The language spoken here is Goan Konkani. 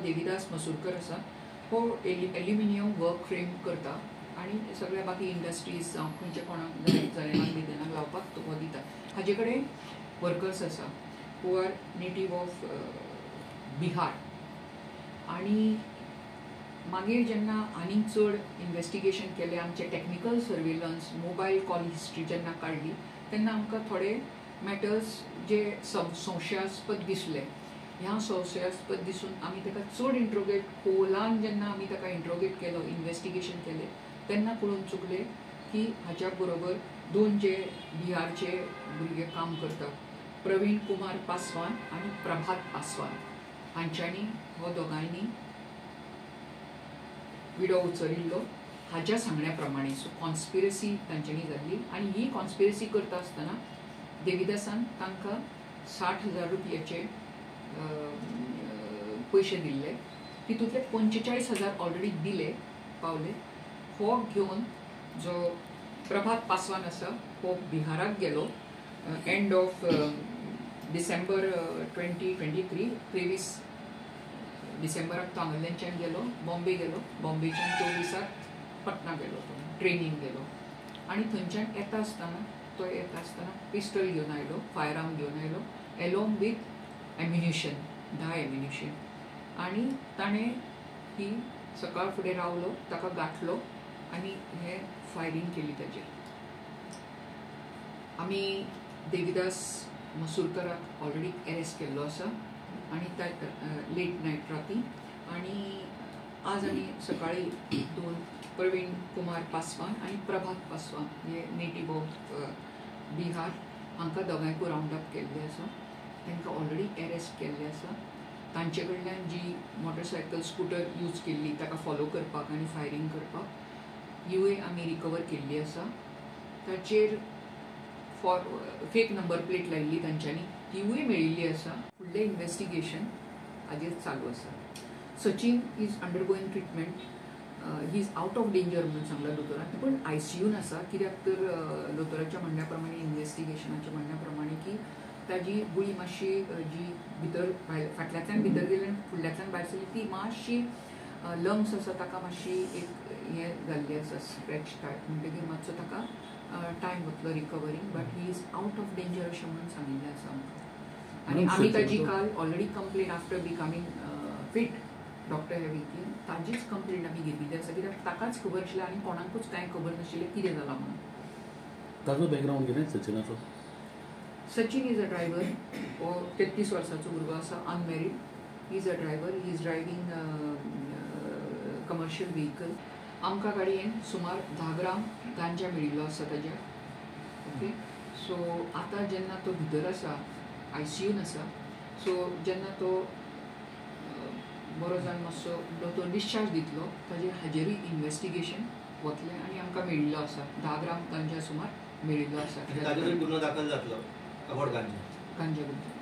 देविदास मसूरकर आसा हो एल्युमिनियम वर्क फ्रेम करता आनी सगळ्या बाकी इंडस्ट्रीज जावं खंयच्या कोणाक जनेलांक बिजनेलांक लावपाक तो हो दिता. हाजे कडेन वर्कर्स आसा who are native of Bihar. आनी मागीर जेन्ना आनीक चड इन्वेस्टिगेशन केलें, आमचें technical surveillance, mobile call history जेन्ना काडली तेन्ना आमकां थोडे मॅटर्स जे संशयास्पद दिसले. ह्या संशयास्पद दिसून आमी ताका चड इंट्रोगेट खोलान जेन्ना आमी ताका इंट्रोगेट केलो, इन्वेस्टिगेशन केलें तेन्ना कळून चुकलें की हाच्या बरोबर दोन जे बिहारचे भुरगे काम करतात, प्रवीण कुमार पासवान आनी प्रभात पासवान, हांच्यांनी हो दोगांयनी विडो उचरिल्लो हाज्या सांगण्या प्रमाणे. सो कॉन्स्पिरसी तांच्यांनी जाल्ली आनी ही कॉन्स्पिरसी करता आसतना देविदासान तांकां 60,000 रुपयाचे पयशे दिल्ले, तितूंतले 45,000 ऑलरेडी दिले पावले. हो घेवन जो प्रभात पासवान आसा हो बिहाराक गेलो एंड ऑफ डिसेंबर 2023, 23 डिसेंबराक तो हांगासरल्यान गेलो, बॉम्बे गेलो, बॉम्बेच्यान 24 पटना गेलो, तो ट्रेनीन गेलो आनी थंयच्यान येता आसतना तो पिस्टल घेवन आयलो, फायर आर्म घेवन आयलो एलोंग विथ एम्युनिशन, 10 एम्युनिशन. आनी ताणें ही सकाळ फुडें रावलो, ताका गांठलो आनी हे फायरींग केली ताजेर. आमी देविदास मसूरकराक ऑलरेडी अरेस्ट केल्लो आसा आनी लेट नायट राती. आनी आज आमी सकाळी 2 प्रवीण कुमार पासवान आनी प्रभात पासवान हे नेटीव ऑफ बिहार हांकां दोगांयकूय रावंड अप केल्ले आसा. तांकां ऑलरेडी अरेस्ट केल्ले आसा. तांचे कडल्यान जी मोटरसायकल स्कुटर यूज केल्ली ताका फॉलो करपाक आनी फायरींग करपाक हिवूय आमी रिकवर केल्ली आसा. ताचेर फेक नंबर प्लेट लायिल्ली तांच्यांनी, तिवूय मेळिल्ली आसा. फुडलें इन्वेस्टिगेशन हाजेर चालू आसा. Sachin is undergoing treatment, he is out of danger म्हणून सांगला दोतोरान, पूण आयसीयून आसा. कित्याक तर दोतोराच्या म्हणण्या प्रमाणे, इन्वेस्टिगेशनाच्या म्हणण्या प्रमाणे की ताजी गुळी मातशी जी भितर भायर फाटल्यांतल्यान भितर गेली आनी फुडल्यांतल्यान भायर सरली ती मातशी लंग्स आसा ताका मातशी एक हें जाल्ली आसा, स्क्रॅच टायप, म्हणटकीर मातसो ताका टायम वतलो recovering, but he is out of danger अशें म्हणून सांगिल्लें आसा आमकां. आनी आमी ताजी काल already complain after becoming fit doctor ह्या विकीन ताजीच कंप्लेन आमी घेतिल्ली आसा, कित्याक ताकाच खबर आशिल्लें आनी कोणाकूच कांय खबर नाशिल्लें कितें जालां म्हणून. ताजो बॅकग्रावंड कितें सचिनाचो? सचिन is a driver, हो 33 वर्सांचो भुरगो आसा, unmarried. He is a driver, he is driving commercial vehicle. आमकां गाडयेन सुमार 10 ग्राम गांजा मेळिल्लो आसा ताज्या. ओके, सो आतां जेन्ना तो भितर आसा, आयसीयून आसा, सो जेन्ना तो बरो जावन मातसो दोतोर डिस्चार्ज दितलो ताजेर हाजेरूय इन्वेस्टिगेशन वतलें. आनी आमकां मेळिल्लो आसा 10 ग्राम गांजा सुमार मेळिल्लो आसा. ताजेरूय गुन्यांव दाखल जातलो अबाउट गांजा? गांजा गुन्यांव.